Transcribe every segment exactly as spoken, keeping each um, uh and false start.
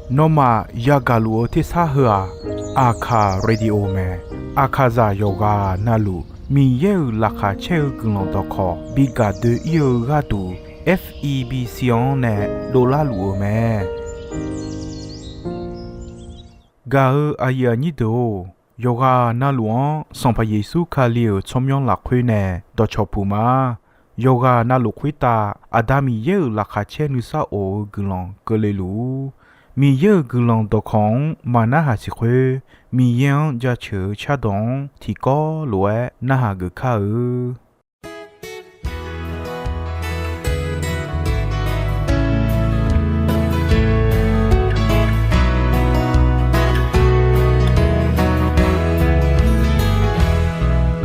Nawmaf yagaq luf-eu tersar heu-aq, Aqkaq Radio mae. Aqkaqzaq yawqghaq navluf Miqyaer-euq laqkhaq caer-eu guiqlanq dawqkawq bi gaq doe-ir-eu gharduq, F E B C-anr nae dovlar luf-eu mae. Gaq-eu aqyuif aqnyir deuq-or, yawqghaq navluf-anr Sanqpaq Yeqsur Kali-euq tsawrmyanr lafkhoer nae dawqcawq puq ma. Yawqghaq navluf khoertav Aqda Miqyaer-euq laqkhaq caer nuisar of-eu guiqlanq keuvle luf-ur. Miqyaer-euq guiqlanq dawqkawq-anr maqnarhaq siq khoer, Miqyaer-anr jaceuq-eu cardawq-anr tiqkawv lof-aer narhaq geuf kar-eu.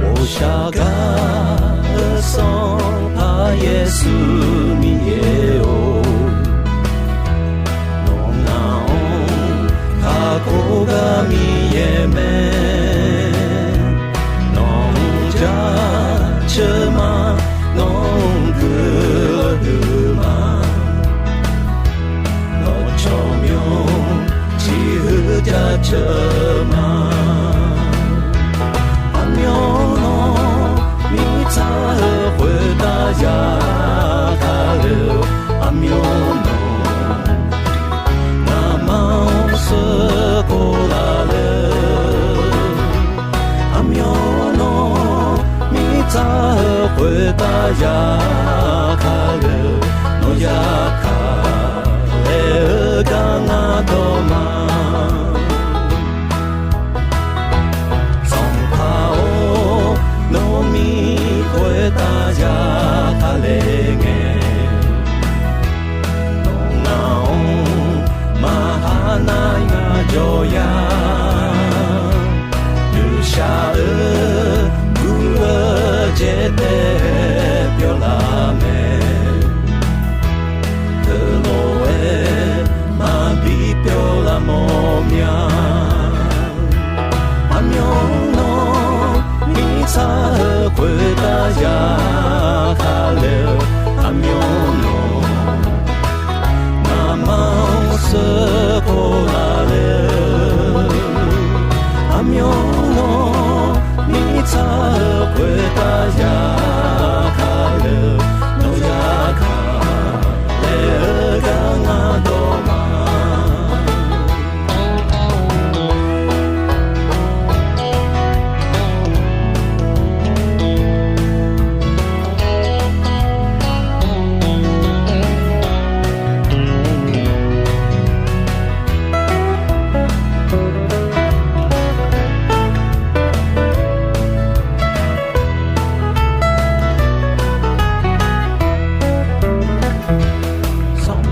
Ghoshaq gar-eu Sanqpaq Yeqsur Miqyaer-or, nawq ngaq-anr kakhof gar Miqyaer mae. Nawq-anr jaceuq ma, nawq-anr guiqlanq huiq ma. Nawq tsawrmyanr tiq huiq jaceuq ma. Aqmyanluf mirtsaq-eu khoertav ya kale-eu, aqmyanluf ngamaf-anr sheuqkhof laf le. Aqmyanluf mirtsaq-eu khoertav ya kale-eu, nawq ya kale-eu gar ngar dawq ma. Sanqpaq-or, nawq mir khoertav ya kale ngae, nawq ngaq-anr maqha nar ngaq jawr ya. Ghoshaq-eu gur-eu jaetae pyawlaf mae. Teulof-aer maqbi pyawlaf mawf mya. Aqmyanluf mirtsaq-eu khoertav ya kale-eu, aqmyanluf ngamaf-anr sheuqkhof laf le. Aqmyanluf mirtsaq-eu khoertav ya kale-eu, nawq ya kale-eu gar ngar dawq ma.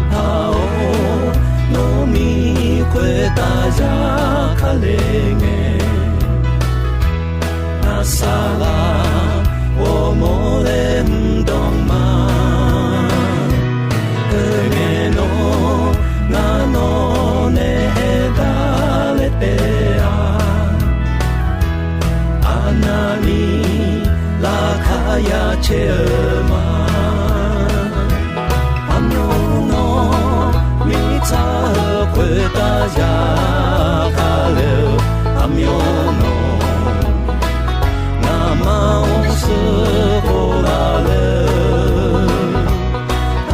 Sanqpaq-or, nawq mir khoertav ya kale ngae, ngar saqlaq ghawrmawr laer mr dawq ma. Teungae nawr ngar nawq nae aerdar laer taef-a. Aqnavni laqkhaq ya caer-eu ma. Aqmyanluf mirtsaq-eu khoertav ya kale-eu, aqmyanluf ngamaf-anr sheuqkhof laf le.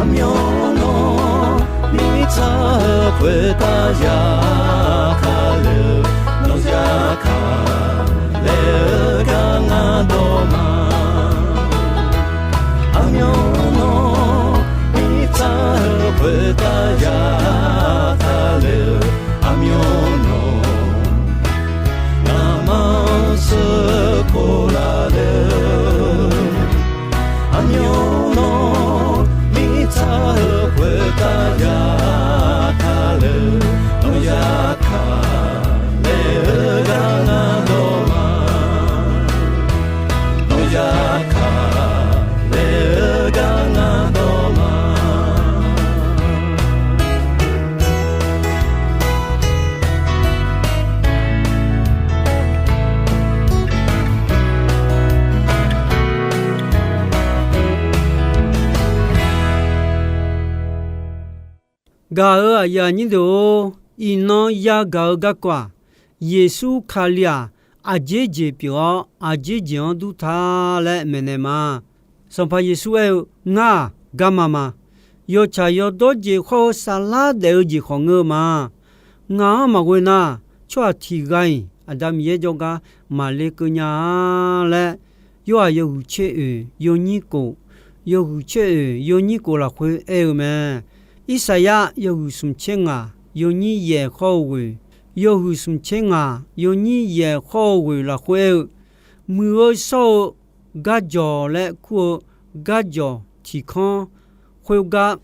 Aqmyanluf mirtsaq-eu khoertav ya kale-eu, nawq ya kale-eu gar ngar dawq ma. Aqmyanluf mirtsaq-eu khoertav ya kale-eu, aqmyanluf ngamaf-anr sheuqkhof laf le. Aqmyanluf mirtsaq-eu khoertav ya kale-eu, nawq ya kale-eu gar ngar dawq ma. Nawq ya kale-eu gar ngar dawq ma. Gaq-euq aqyuif aqnyir deuq-or, iqnan yagaq-eu garkawv-aq, Yeqsur Kali-aq, aqjeq jeq pyeuf-awr, aqjeq jeq-anr dur ta laer maeqnaeq ma. Sanqpaq Yeqsur aer-eu, Ngar-aq, garma ma. Yawtsaq yawdawr jeq khawr-eu saflar daef-eu jeq khawf ngeur-eu ma. Ngaq-anr maqghoe nar, tsawrhaq tiq ghaq-iq Aqda Miqyaer jawrgar maqle keuv nya-a laer, Yorhaq yawhuiq tser oeq yawnyir kof, yawhuiq tser oeq yawnyir kof lafkhoer aer-eu mae. Irsaqyar yawhuiq smq tser ngaq yawnyir yaeq khawr-eu ghoeq, yawhuiq smq tser ngaq yawnyir yaeq khawr-eu ghoeq lafkhoer aer-eu, Muiq-eu shawr-eu garjawq laer kur-eu garjawq tiq kanr khoergar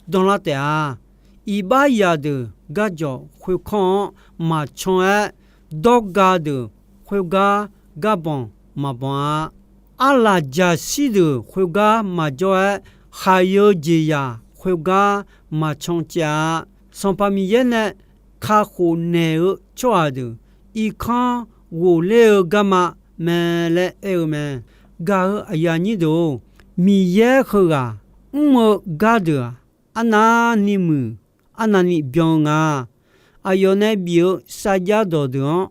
danlar taef-a. Iqbax zaqdeuq garjawq khoerkanr-anr maqcan-aer, dawrga deuq khoergar garbanq maqbanq-a. Arlaqjaqshir deuq khoergar maqjawr-aer, khaqyeu jeqzaq khoergar maqcan caev-a. Sanqpaq Miqyaer nae kakhof naeq-eu tsawrhaq deuq irkanr ghofler-eu garma mae laer aer-eu mae. Gaq-euq aqyuif aqnyir deuq-or, Miqyaer heughaq mr-eu gardeuq-aq, arnavni muiq, arnavni byan-eu nga. Aqyawf nae bif-eu sarjax dawqdeuq-anr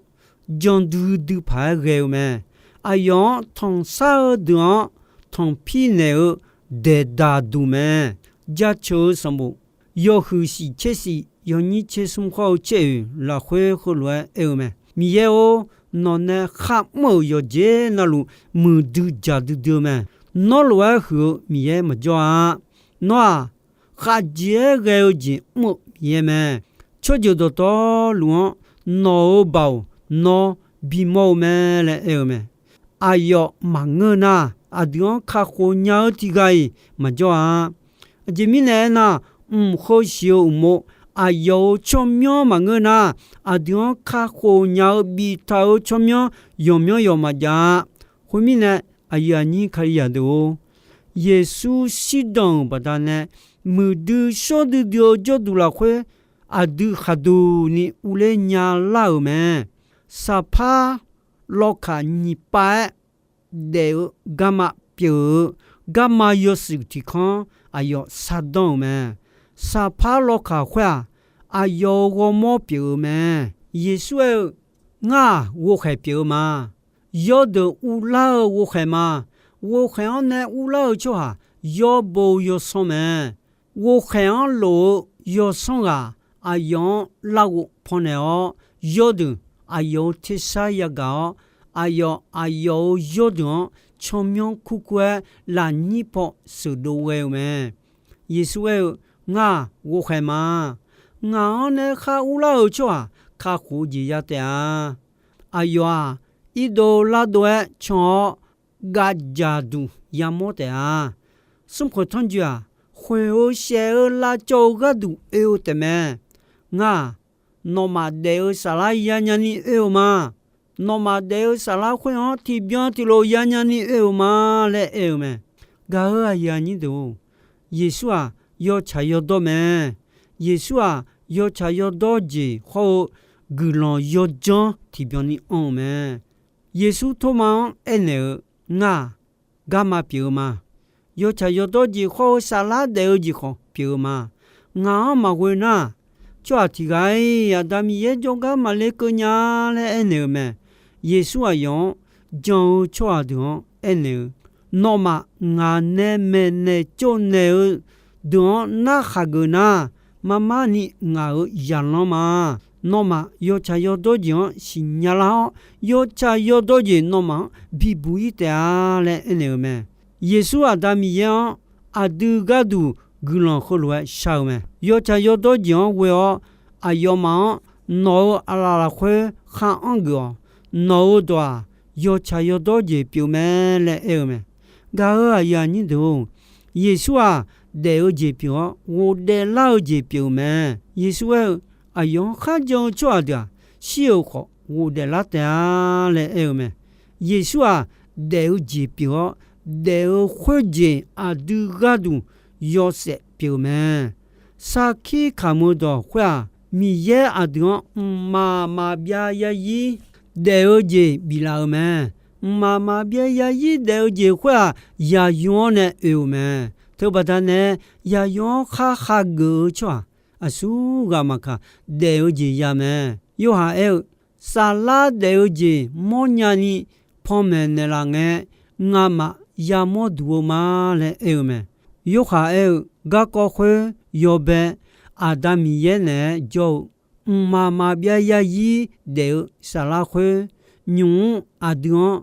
jan duidui paq-aer ghae-eu mae. Aqyawf-anr tanqsar-eu deuq-anr tanqpir naeq-eu daeqdaq duq mae. Jaceuq-eu sanqbof yawhuiq shiq tser shiq yawnyir tser smr khawr-eu tser oeq lafkhoer heulof-aer aer-eu mae. Miqyaer-or, nawq nae kharmr-euq yawqjeq navluf muiqdui dzaq duidui-eu mae. Nawr lof-aer huiq-eu Miqyaer maqjawr-a. Nawr-aq, khavjeq-aer ghae-eu jeq mr-eu Miqyaer mae. Tsawrjeuq dawqtawvluf-anr nawq-euq baoq nawr bimawr-eu mae laer aer-eu mae. Aqyawf maqngeur nar, aqdui-anr kakhof nya-eu tiq ghaq-iq maqjawr-a. Aqjeq mirnae aernar, mq heu siq-eu uqmov aqyawf-euq tsawrmyanr maqngeur nar, aqdui-anr kakhof nya-eu biftaq-euq tsawrmyanr yawqmyanr yawq maqjav-a. Khoermirnae, aqyuif aqnyir Kalizaq deuq-or, Yeqsur shirdan-euq baqdanae muiqdui shawr duidui-eu jawrduq lafkhoer aqdui khaqduq ni urler nyalar-euq mae. Saqpar lawkaq nyiq pav-aer daef-eu garma pyeuf-eu garma yawshuif tiq kanr aqyawf shardanr-euq mae. Saqpar lawkaq khoer-aq, aqyawf-euq ghawrmawr pyeuf-eu mae. Yeqsur aer-eu, Ngar-aq, ghovkhaeq pyeuf-eu ma. Yawdeuq uvlar-eu ghovkhaeq ma. Ghovkhaeq-anr nae uvlar-eu tsawrhaq yawbo yawsanr mae. Ghovkhaeq-anr lof-eu yawsanr ghaq aqyawf-anr larghov pannaeq-awr, yawdeuq aqyawf-euq tersar yagaq-awr, aqyawf aqyawf-euq yawrdeuq-anr tsawrmyanr kurkur-aer lafnyir paw sheuqdov ghae-eu mae. Yeqsur aer-eu, Ngar-aq, ghovkhaeq ma. Ngaq-anr nae khar urlar-eu tsawrhaq kakhof-eu jeq ya taef-a. Aqyawf-aq, irdov lardov-aer can-awr, gavdzaq duq yamawr taef-a. Smrkhoeq tanrjoe-aq, khoeq-eu shaef-eu lavcawv-eu gharduq oe-eu taefmae. Ngar-aq, nawmaf daef-eu saflar yanya ni oe-eu ma. Nawmaf daef-eu saflar khoer-anr tiqbyan tiqlof yanya ni oe-eu ma laer aer-eu mae. Gaq-euq aqyuif aqnyir deuq-or, Yeqsur-aq, yawtsaq yawdawr mae. Yeqsur-aq, yawtsaq yawdawr jeq hawr-eu guiqlanq yawdzanr tiqbyan ni anr-eu mae. Yeqsur Tormav-anr aernaeq-eu, Ngar-aq, garma pyeuf-eu ma. Yawtsaq yawdawr jeq hawr-eu saflar daef-eu jeq khawf pyeuf-eu ma. Ngaq-anr maqghoe nar, tsawrhaq tiq ghaq-iq Aqda Miqyaer jawrgar maqle keuv nya laer aernaeq-eu mae. Yeqsur aqyawf-anr jan-eu tsawrhaq deuq-anr aernaeq-eu, Nawmaf ngaq nae maeqnaeq tsovnaeq-eu deuq-anr narhaq geuf nar, marmar ni ngaq-euq zaqlanr ma. Nawmaf yawtsaq yawdawr jeq-anr siqnya lar-awr, yawtsaq yawdawr jeq nawmaf-anr bibuq-ir taef-a laer aernaeq-eu mae. Yeqsur Aqda Miqyaer-anr aqdui gharduq guiqlanq heulof-aer shar-eu mae. Yawtsaq yawdawr jeq-anr ghoe-awr, aqyawfmaf-anr nawq-euq aqlaf lafkhoer khar anr geuf-awq. Nawq-euq dawq-aq, yawtsaq yawdawr jeq pyeuf mae laer aer-eu mae. Gaq-euq aqyuif aqnyir deuq-or, Yeqsur-aq, daef-eu jeq pyeuf-awr ghofdaef lar-eu jeq pyeuf-eu mae. Yeqsur aer-eu, Aqyawf-anr kharjan-eu tsawrhaq deuq-aq, shir-euq khawf ghofdaef lar taef-a laer aer-eu mae. Yeqsur-aq, daef-eu jeq pyeuf-awr, daef-eu khoerjeq aqdui gharduq yawshaef pyeuf-eu mae. Sarkir kamq-eu dawq khoer-aq, Miqyaer aqdui-anr mqmaq maqbyav yarzir daef-eu jeq biflaf-eu mae. Mqmaq maqbyav yarzir daef-eu jeq khoer-aq, yaqyo-anr nae oe-eu mae. Teubaqda nae, yaqyo-anr khar khageuf-eu tsawrhaq aqsurghaq maqkaq, daef-eu jeq ya mae. Yorhaq aer-eu, Saflar daef-eu jeq mawrnya ni panmaeq naeqlaf ngae, ngamaf yamawr duq-eu ma laer aer-eu mae. Yorhaq aer-eu, Garkawv khoer yawbae Aqda Miqyaer naeq-aer jawr-eu, mqmaq maqbyav yarzir daef-eu Saflar khoer, nymq-mr aqdui-anr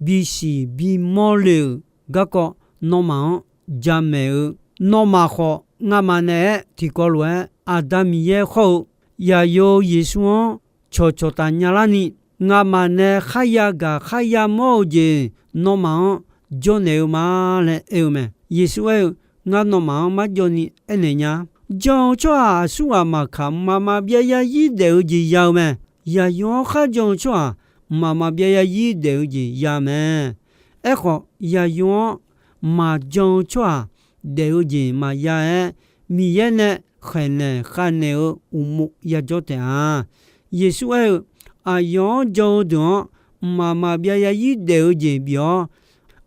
bisiq bimawr le-euq garkawv nawmaf-anr jamaeq-eu, nawmaf khawf ngamaf naeq-aer tiqkawv lof-aer Aqda Miqyaer khawr-eu Zaqyo Yeqsur-anr cawqcawq taf nyalar ni, ngamaf nae kharya gaq kharya mawr-eu jeq nawmaf-anr jawrnaeq-eu ma laer aer-eu mae. Yeqsur aer-eu, Ngar nawmaf-anr marjawv ni aernaeq nya. Jan-eu tsawrhaq aqsurghaq maqkaq, mqmaq maqbyav yarzir daef-eu jeq ya-eu mae. Zaqyo-anr kharjan-eu tsawrhaq, mqmaq maqbyav yarzir daef-eu jeq ya mae. Aerkhawf, Zaqyo-anr maqjan-eu tsawrhaq daef-eu jeq maqya-aer, Miqyaer nae khaeqnaeq khavnaeq-eu uqmov yajawr taef-a. Yeqsur aer-eu, Aqyawf-anr jan-eu deuq-anr mqmaq maqbyav yarzir daef-eu jeq bif-awr,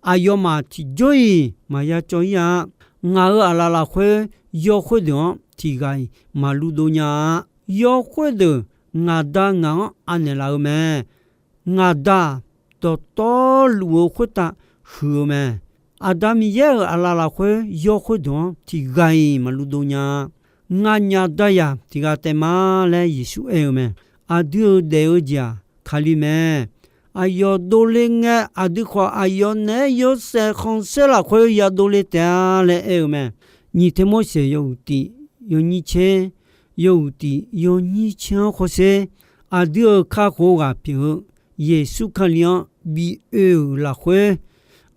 aqyawfmaf tiqjawr-iq maqya cawv-ir-a. Ngaq-euq aqlaf lafkhoer yawkhoer deuq-anr tiq ghaq-iq maqluv dov nya-a. Yawkhoer deuq ngaq Da ngaq-anr anaeq laf-eu mae. Ngaq Da-aq, dawqtawvluf-eu khoertav huiq-eu mae. Aqda Miqyaer-euq aqlaf lafkhoer yawkhoer deuq-anr tiq ghaq-iq maqluv dov nya-a. Nganyaf dayaq tiq ghaq taef ma laer Yeqsur aer-eu mae. Aqdui-euq daef-eu jeq-aq, Kali mae. Aqyawf dovle ngae, aqdui khawf aqyawf naeq-aer yawshaef khanqsaer lafkhoer ya dovle taef-a laer aer-eu mae. Nyiq Tirmorseq yawhuiq tiq yawnyir tser, yawhuiq tiq yawnyir tser-anr hawsher, aqdui-euq kakhof ghaq pyeuf-eu Yeqsur Kali-anr bi oe-euq lafkhoer,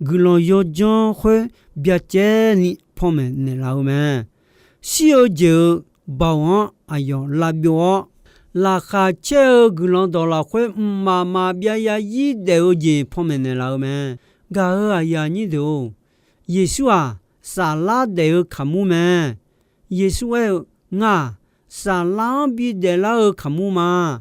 guiqlanq yawdzanr khoer byacaevni panmaeq naeqlaf-eu mae. Shir-eu jeq-eu baoq-anr aqyawf lavbyov-awr, laqkhaq caer-eu guiqlanq dawq lafkhoer mqmaq maqbyav yarzir daef-eu jeq panmaeq naeqlaf-eu mae. Gaq-euq aqyuif aqnyir deuq-or, Yeqsur-aq, saflar daef-eu kaqmur mae. Yeqsur aer-eu, Ngaq-aq, saflar-anr bidaef lar-eu kaqmur ma.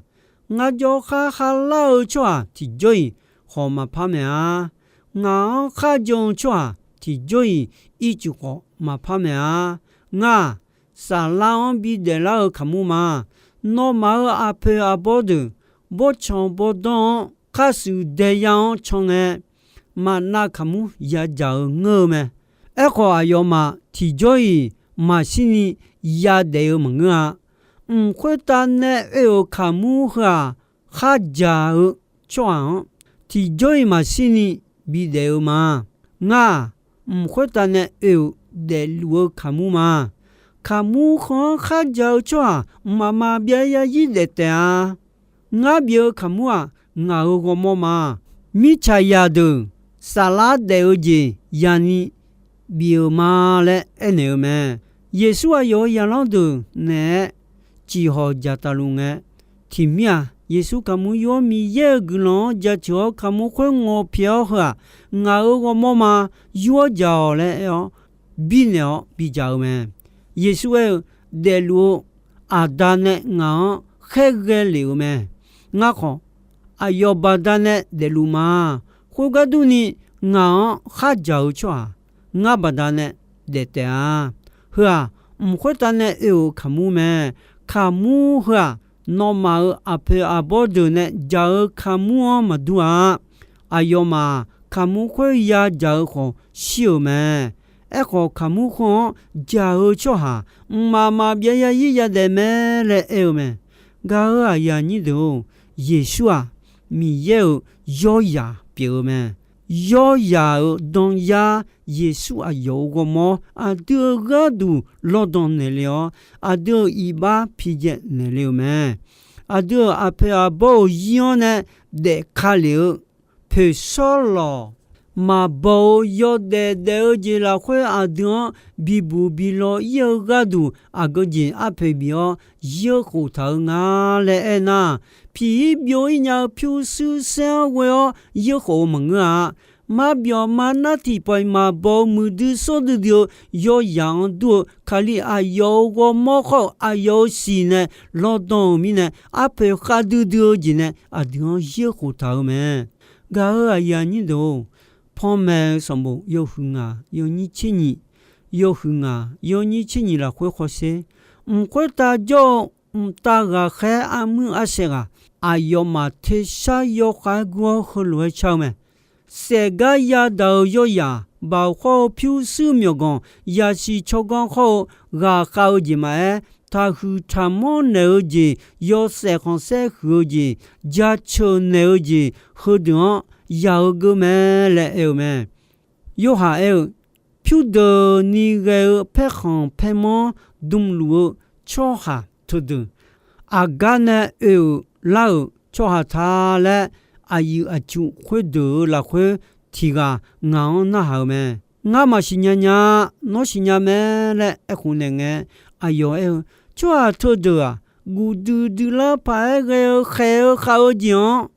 Ngar jawrkhar khavlar-eu tsawrhaq tiqjawr-iq khawf maqpar maeq-a. Ngaq-anr kharjan-eu tsawrhaq tiqjawr-iq ircuf khawf maqpar maeq-a. Ngar-aq, saflar-anr bidaef lar-eu kaqmur ma. Nawmaf-euq aqpoeq aqbawr deuq bawrtsanq bawrdanr-anr khar shuif dae yar-anr can ngae, maqnav kaqmur yadzaq-eu ngeur-eu mae. Aerkhawf, aqyawfmaf tiqjawr-iq maqshirni yadaef-eu maqngeur-a. Mq khoertav nae oe-euq kaqmur heu-aq, khardzaq-eu tsawrhaq-anr tiqjawr-iq maqshirni bidaef-eu ma. Ngar-aq, mq khoertav nae oe-euq daefluf-eu kaqmur ma. Kaqmur heu-anr khardzaq-eu tsawrhaq mqmaq maqbyav yarzir daef taef-a. Ngar bif-eu kaqmur-aq, ngaq-euq ghawrmawr ma. Mirtsaq zaqdeuq saflar daef-eu jeq ya'ni bif-euq ma laer aernaeq-eu mae. Yeqsur aqyawf-euq zaqlanr deuq naeq-aer ciqhawq dzaqtaf luf ngae, tiqmir-aq, Yeqsur kaqmur yur-awr Miqyaer-euq guiqlanq-anr jaceuq-awr kaqmur khoer ngawqpyaeq-awr heu-aq, ngaq-euq ghawrmawr ma, yur-awr dzaq-awq laer aer-awr, birnaeq-awr bidzaq-eu mae. Yeqsur aer-eu, daefluf-eu Aqda nae ngaq-anr khaerghae lef-euq mae. Ngar khawf, aqyawf baqdanae daefluf ma. Khoergar durni, ngaq-anr khardzaq-eu tsawrhaq ngar baqdanae daef taef-a. Heu-aq, mq khoertav nae oe-euq kaqmur mae. Kaqmur heu-aq, nawmaf-euq aqpoeq aqbawr deuq nae dzaq-eu kaqmur-anr maqdur-a. Aqyawfmaf-aq, kaqmur khoer yadzaq-eu khawf shir-euq mae. Aerkhawf, kaqmur heu-anr dzaq-eu tsawrhaq mqmaq maqbyav yarzir yadaef mae laer aer-eu mae. Gaq-euq aqyuif aqnyir deuq-or, Yeqsur-aq, Miqyaer-euq yawrzaq pyeuf-eu mae. Yawrzaq-euq danyar Yeqsur aqyawf-euq ghawrmawr aqdui-euq gharduq lawrdan naeqle-awr, aqdui-euq iqbax pijae naeqle-euq mae. Aqdui-euq aqpoeq aqbawr-euq zir-anr nae daefka lef-eu poeqshawr lawq, maqbaw-eu yawdaef daef-eu jeq lafkhoer aqdui-anr bibuq bilaw ir-eu gharduq aqgeu jeq arpoeq bif-awr yir-eu khoftaq-eu nga laer aernar, piq-ir byov-ir nya-eu pyurshuir saer-anr ghoe-awr yir-eu khof-eu maqngeur-a. Marbyawq marnar tiqpawf-iq maqbaw-eu muiqdui sawr duidui-eu yawrzaq-anr dur-eu Kali aqyawf-euq ghawrmawr khawr-eu aqyawf-euq siq nae lawrdan-euq mirnae, arpoeq khavdui dui-eu jeq nae aqdui-anr yir-eu khoftaq-eu mae. Gaq-euq aqyuif aqnyir deuq-or, panmaeq-eu sanqbof yawhuiq ngaq yawnyir tser nyiq, yawhuiq ngaq yawnyir tser nyiq lafkhoer hawsher, Mq khoertav jawr-eu mqtav ghaqkhaer armuir arsaeq ghaq, aqyawfmaf tersar yawkhav-aer gur-awr heulof-aer shar-eu mae. Saefgar yadaq-euq yawryaq, baoq khawr-eu pyurshuir myawqganq, yasiq tsawrganr khawr-eu ghaqkhav-eu jeq maqaer, taqhuiq taqmanr naeq-eu jeq, yawshaef khanqsaer huiq-eu jeq, jaceuq naeq-eu jeq, heudeuq-anr yaq-eu geur mae laer aer-eu mae. Yorhaq aer-eu, pyurdeuqni ghae-eu paerkhanq paermanr dmluf-eu tsawrhaq teudeuq, aqgar nae oe-euq lar-euq tsawrhaq ta laer, aqyuif aqtsu khoerdeuq-euq lafkhoer tiq ghaq ngaq-anr narhaq-eu mae. Ngar maqsiq nya nya-a, nawr siqnya mae laer aerkhof naeq ngae, aqyawf aer-eu, tsawrhaq teudeuq-aq, guqdui duilar paq-aer ghae-eu khaeq-eu khav-eu jeq-anr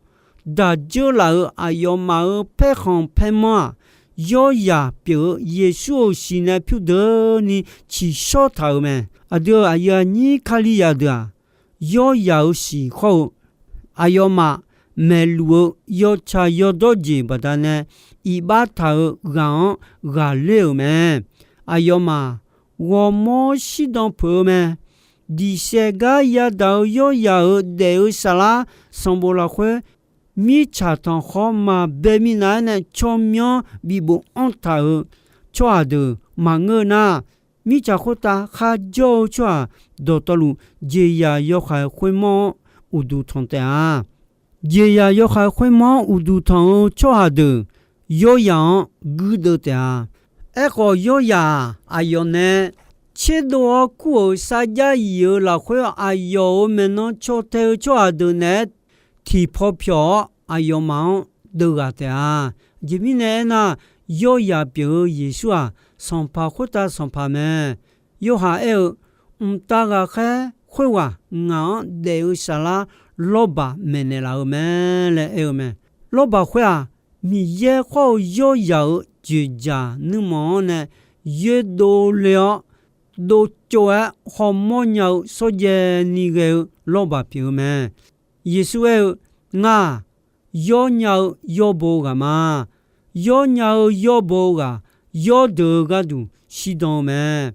daq dzeurlaf-euq aqyawfmaf-euq paerkhanq paermanr-aq, yawryaq pyeuf-eu Yeqsur-euq siq nae pyurdeuqni tsiqshawr taq-euq mae. Aqdui-euq aqyuif aqnyir Kalizaq deuq-aq, yawryaq-euq siq khawr-eu, aqyawfmaf maeqluf-eu yawtsaq yawdawr jeq baqdanae iqbax taq-euq ghaq-anr ghaqler-euq mae. Aqyawfmaf ghawrmawr shirdan peuq-eu mae. Diqsaev gar yadaq-eu yawryaq-euq daef-eu saflar sanqbof lafkhoer, mirtsaq tanqkhawr maqbae minav-aer nae tsawrmyanr bifbof anr taq-euq tsawrhaq deuq maqngeur-eu nar, mirtsaq khoertav kharjawr-eu tsawrhaq dawqtawvluf, jeqzaq yawhaiq khoermawr-anr uqduq tanq taef-a. Jeqzaq yawhaiq khoermawr-anr uqduq tanq-eu tsawrhaq deuq, yawryaq-anr guirdeuv taef-a. Aerkhawf, yawryaq-aq, aqyawf nae tserdov-awr kur-euq sarjax yif-eu lafkhoer, aqyawf-euq maeqnan caw tae-eu tsawrhaq deuq naeq-aer tiqpaw pyawq-awr, aqyawfmaf-anr deuv ghaq taef-a. Aqjeq mirnae aernar, yawryaq pyeuf-eu Yeqsur-aq, sanqpaq khoertav sanqpaq mae. Yorhaq aer-eu, mqtav ghaqkhaer khoerghaq ngaq-anr daef-eu saflar lawrbaq maeqnaeq laf-eu mae laer aer-eu mae. Lawrbaq khoer-aq, Miqyaer khawr-eu yawryaq-euq dzoeqdzaq nuirmanq-anr nae yoerdov le-awr, dovcov-aer hawmawr nya-eu shawrjaev ni ghae-eu lawrbaq pyeuf-eu mae. Yeqsur aer-eu, Ngar-aq, yawr nya-eu yawbo ghaq ma. Yawr nya-eu yawbo ghaq, yawrdeuq-eu gharduq shirdan-eu mae.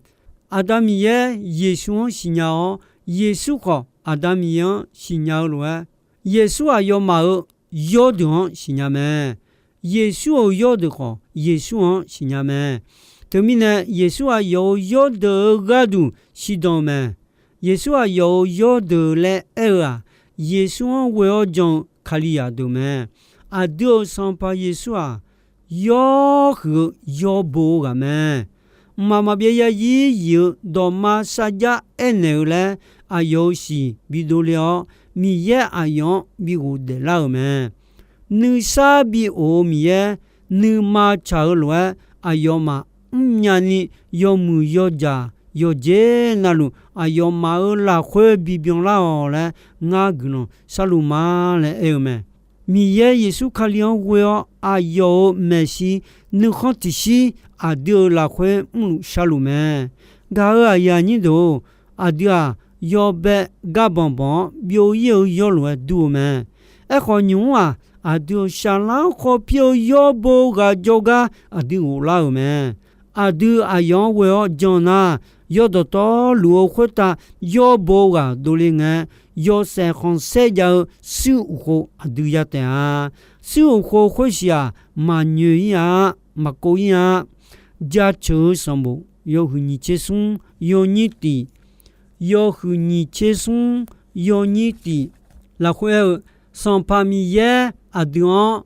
Aqda Miqyaer Yeqsur-anr siqnya-awr, Yeqsur khawf Aqda Miqyaer-anr siqnya-eu lof-aer, Yeqsur aqyawfmaf-euq yawrdeuq-anr siqnya mae. Yeqsur-euq yawrdeuq khawf, Yeqsur-anr siqnya mae. Teumirnae, Yeqsur aqyawf-euq yawrdeuq-eu gharduq shirdan-eu mae. Yeqsur aqyawf-euq yawrdeuq laer aer-eu-aq, Yeqsur-anr ghoe-awr jan-eu Kalizaq deuq mae. Aqdui-euq Sanqpaq Yeqsur-aq, yawr huiq-eu yawbo-eu ghaq mae. Mqmaq maqbyav yarzir yif-eu dawqma sarjax aernaeq-eu laer, aqyawf-euq siq bidov le-awr, Miqyaer aqyawf-anr bi ghofdaef lar-euq mae. Nuisar bi of-eu Miqyaer, nuima tsaq-eu lof-aer, aqyawfmaf mrnya ni yawmuiq yawdzaq yawqjeq navluf, aqyawfmaf-euq lafkhoer bibyan lar-awq laer, ngar guiqlanq sharluf ma laer aer-eu mae. Miqyaer Yeqsur Kali-anr ghoe-awr, aqyawf-euq maeqshi nuikhanr tiqshir aqdui-euq lafkhoer mrluf sharluf mae. Gaq-euq aqyuif aqnyir deuq-or, aqdui-aq, yawbae gar banqbanq-awr byov-ir-eu yawr lof-aer dur-eu mae. Aerkhawf, nymq-mr-aq, aqdui-euq saflar-anr khawf pir-eu yawbo ghaq jawrgar aqdui ghoflar-euq mae. Aqdui aqyawf-anr ghoe-awr jan nar, yawdawq tawvluf-eu khoertav yawbo ghaq dovle ngae, yawshaef khanqsaer jav-eu shuir uqkhov aqdui ya taef-a. Shuir uqkhov khoersiq-aq, maqnyoeq-ir-a, maqkov-ir-a. Jaceuq-eu sanqbof yawhuiq nyiq tser smr yawnyir tif, yawhuiq nyiq tser smr yawnyir tif lafkhoer aer-eu, Sanqpaq Miqyaer aqdui-anr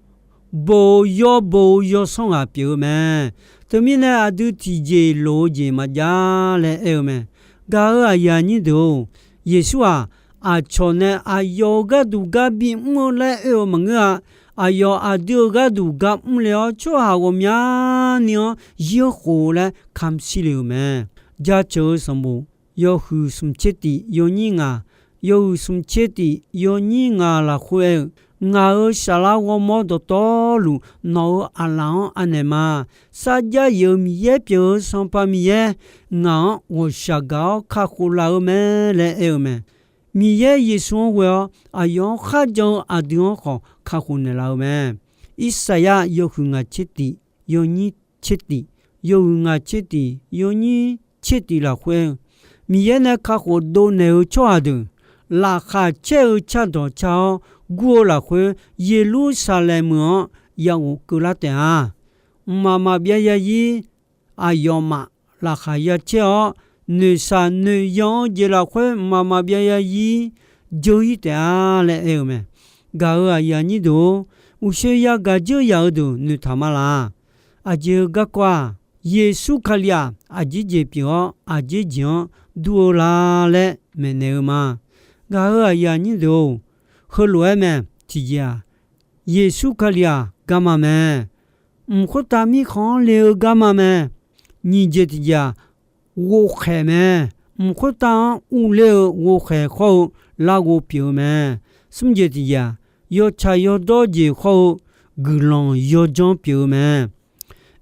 bo-eu yawr bo-eu yawsanr ghaq pyeuf-eu mae. Teumirnae aqdui tiqjeq loq-eu jeq maqjav laer aer-eu mae. Gaq-euq aqyuif aqnyir deuq-or, Yeqsur-aq, aqcawq nae aqyawf-euq gharduq gar bimr-eu laer oe-eu maqngeur-a. Aqyawf aqdui-euq gharduq gar mrle-awr, tsawrhaq ghawqmyani-anr yir-anr khof laer kamq shir le-euq mae. Jaceuq-eu sanqbof yawhuiq smq tser tif yawnyir ngaq, yawhuiq smq tser tif yawnyir ngaq lafkhoer aer-eu, Ngaq-euq saflar ghawrmawr dawqtawvluf nawq-euq aqlaf-anr anaeq ma. Sarjax yif-euq Miqyaer pyeuf-eu Sanqpaq Miqyaer, ngaq-anr ghawqshaq gaq-awr kakhof laf-eu mae laer aer-eu mae. Miqyaer Yeqsur-anr ghoe-awr aqyawf-anr kharjan-eu aqdui-anr khawf kakhof naeqlaf-eu mae. Irsaqyar yawhuiq ngaq tser tif yawnyir tser tif, yawhuiq ngaq tser tif yawnyir tser tif lafkhoer aer-eu, Miqyaer nae kakhof dovnaeq-eu tsawrhaq deuq, laqkhaq caer-eu cardawq car-awr gur-eu lafkhoer, Yeqlursaqlaeq meuq-anr yaghof keuvlar taef-a. Mqmaq maqbyav zarzir aqyawfmaf laqkhaq ya caer-awr, noeqshaq noeqyan-eu jeq lafkhoer mqmaq maqbyav zarzir dzeur-ir taef-a laer aer-eu mae. Gaq-euq aqyuif aqnyir deuq-or, uqshoe yagaq dzeur yaq-eu deuq noeqtaq ma laq? Aqjeq-eu garkawv-aq, Yeqsur Kali-aq, aqjeq jeq pyeuf-awr, aqjeq jeq-anr dur-eu la laer maeqnaeq-eu ma. Gaq-euq aqyuif aqnyir deuq-or, heulof-aer mae. Tiqjeq-aq, Yeqsur Kali-aq, garma mae. Mq khoertav mirkhanq-anr le-eu garma mae. Nyiq jeq tiqjeq-aq, ghovkhaeq mae. Mq khoertav-anr urler-eu ghovkhaeq khawr-eu larghov pyeuf-eu mae. Smr jeq tiqjeq-aq, yawtsaq yawdawr jeq khawr-eu guiqlanq yawdzanr pyeuf-eu mae.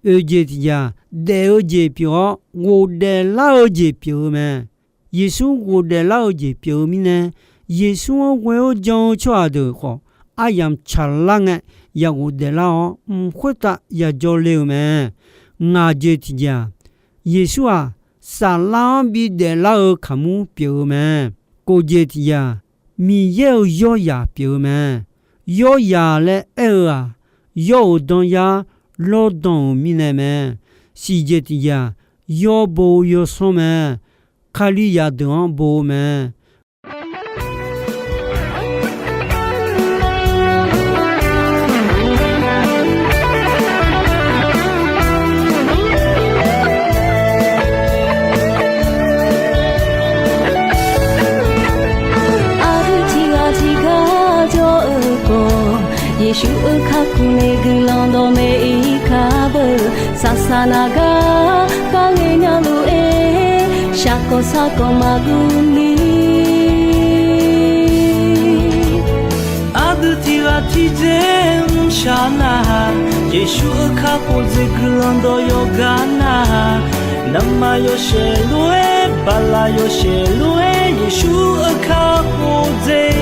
Oeq jeq tiqjeq-aq, daef-eu jeq pyeuf-awr ghofdaef lar-eu jeq pyeuf-eu mae. Yeqsur ghofdaef lar-eu jeq pyeuf-eu mirnae, Yeqsur-anr ghoe-awr jan-eu tsawrhaq deuq khawf, aryamq tsaqlar ngae, yaghof daeflar-awr, mq khoertav yajawr le-eu mae. Ngaq jeq tiqjeq-aq, Yeqsur-aq, saflar-anr bidaef lar-eu kaqmur pyeuf-eu mae. Kof jeq tiqjeq-aq, Miqyaer-euq yawryaq pyeuf-eu mae. Yawryaq laer aer-eu-aq, yawr-euq danyar lawrdan-euq mirnae mae. Siq jeq tiqjeq-aq, yawbo-eu yawsanr mae. Kalizaq deuq-anr bo-eu mae. Aqdui tiqghaq tiqgar jawr-eu khawf, Yeqsur-euq kakhof nae guiqlanq dawqmaeq-ir kar beu. Saqsaq naq gar kharle nya lof-aer, shaqkawq saqkawq maqguv ni. Aqdui tiqghaq tiqjeq mrshaq nar-aq, Yeqsur-euq kakhof dzaeq guiqlanq dawq yawqgar nar-aq, navmaqyawshaef lof-aer, baqlaq yawshaef lof-aer, Yeqsur-euq kakhof dzaeq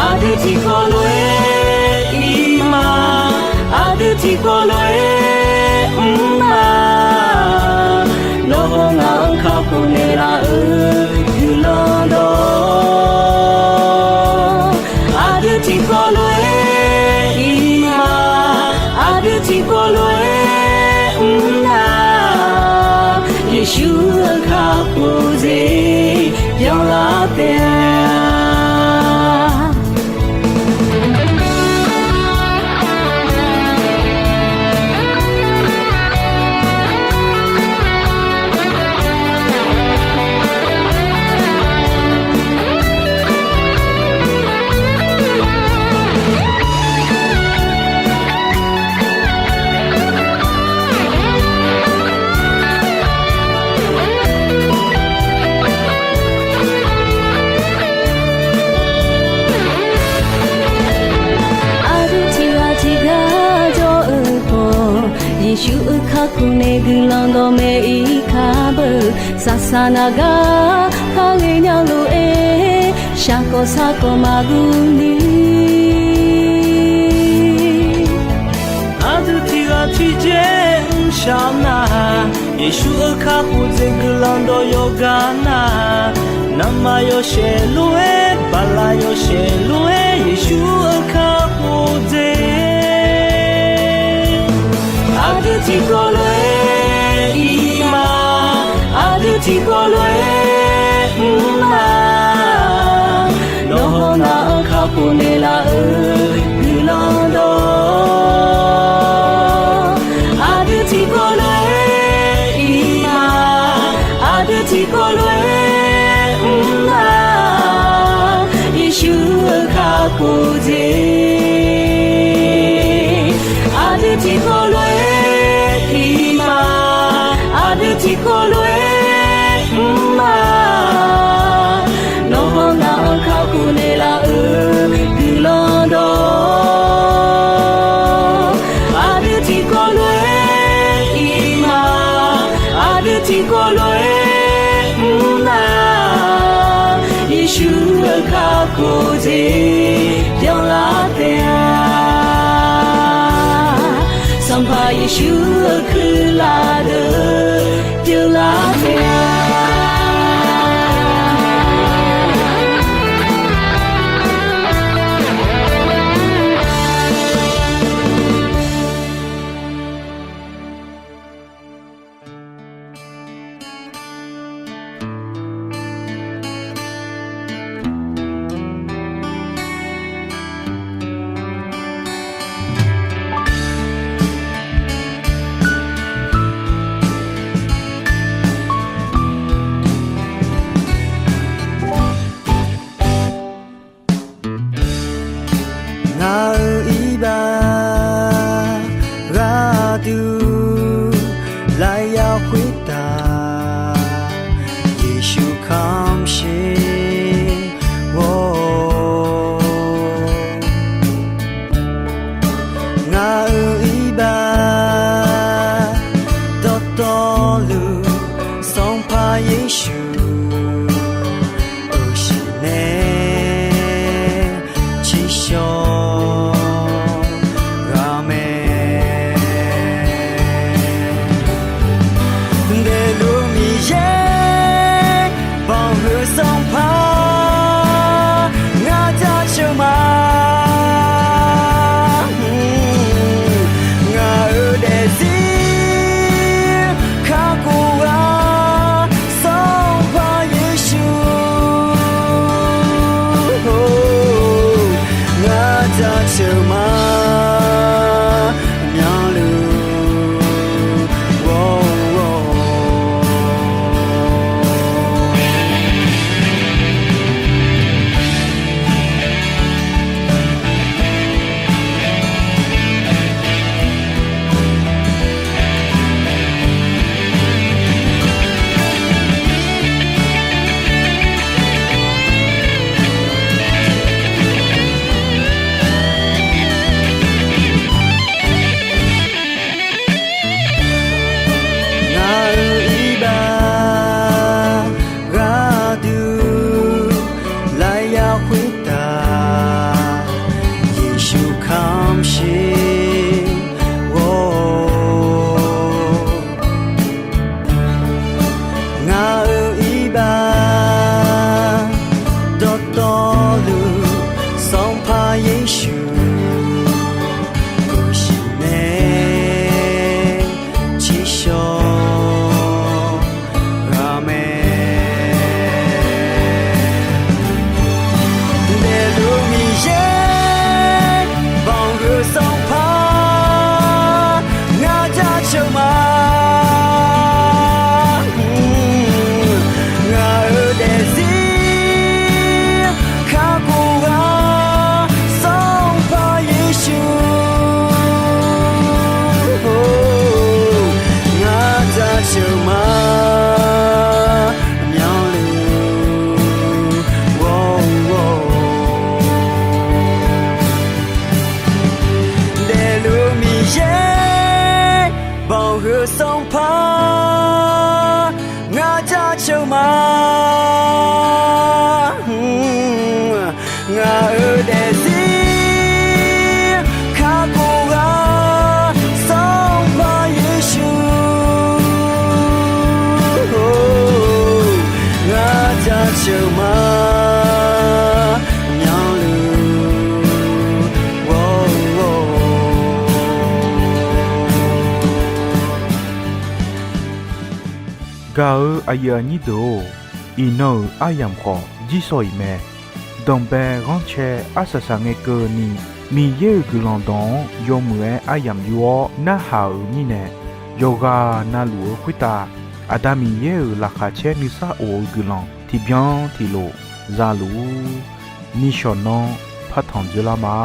Aqdui tiqkawv lof-aer ir ma, aqdui tiqkawv lof-aer mr ma. Nawr-eu ngaq-anr kakhof naeqlaf-euq guiqlanq dawq. Aqdui tiqkawv lof-aer ir ma, aqdui tiqkawv lof-aer mr ma. Yeqsur-euq kakhof dzaeq byanlar taef-a. Aqdui tiqghaq tiqgar jawr-eu khawf, Yeqsur-euq kakhof nae guiqlanq dawqmaeq-ir kar beu. Saqsaq naq gar kharle nya lof-aer, shaqkawq saqkawq maqguv ni. Aqdui tiqghaq tiqjeq mrshaq nar-aq, Yeqsur-euq kakhof dzaeq guiqlanq dawq yawqgar nar-aq, navmaqyawshaef lof-aer, baqlaq yawshaef lof-aer, Yeqsur-euq kakhof dzaeq. Aqdui tiqkawv lof-aer ir ma, aqdui tiqkawv lof-aer mr ma. Nawr-eu ngaq-anr kakhof naeqlaf-euq guiqlanq dawq. Aqdui tiqkawv lof-aer ir ma, aqdui tiqkawv lof-aer mr ma. Yeqsur-euq kakhof dzaeq. Aqdui tiqkawv lof-aer ir ma, aqdui tiqkawv lof-aer mr ma. Nawr-eu ngaq-anr kakhof naeqlaf-euq guiqlanq dawq. Aqdui tiqkawv lof-aer ir ma, aqdui tiqkawv lof-aer mr ma. Yeqsur-euq kakhof dzaeq byanlar taef-a. Sanqpaq Yeqsur-euq kuirlaf deuq byanlar Yeqsur, euqsiq nae ciqshawq ghaq mae. Daefluf Miqyaer, banqhuiq Sanqpaq, ngar jaceuq ma. Ngaq-euq daefzir kakhof ghaq Sanqpaq Yeqsur, ngar jaceuq ma, myanluf ghawr-or. Ngaq-euq iqbax gharduq lafyaq khoertav Yeqsur kamq shir ghawr-or. Ngaq-euq iqbax dawqtawvluf Sanqpaq Yeqsur, euqsiq nae ciqshawq ghaq mae. Daefluf Miqyaer, banqhuiq Sanqpaq, ngar jaceuq ma. Ngaq-euq daefzir kakhof ghaq Sanqpaq Yeqsur, ngar jaceuq ma, myanluf ghawr-or. Daefluf Miqyaer, banqhuiq Sanqpaq, ngar jaceuq ma. Ngaq-euq daefzir kakhof ghaq Sanqpaq Yeqsur, ngar jaceuq ma, myanluf ghawr-or. Gaq-euq aqyuif aqnyir deuq-or, iqnan-euq aryamq khawf jirsawq iq mae. Danqbae ghanrcae arsaq saqngae keuvni, Miqyaer-euq guiqlanq dawq-anr yawmuiq-aer aryamq yur-awr narhaq-euq mirnae, yawqghaq navluf-eu khoertav Aqda Miqyaer-euq laqkhaq caer nuisar of-eu guiqlanq tiqbyan tiqlof za luf-ur. Nishawq nanr partanq dzoerlar ma.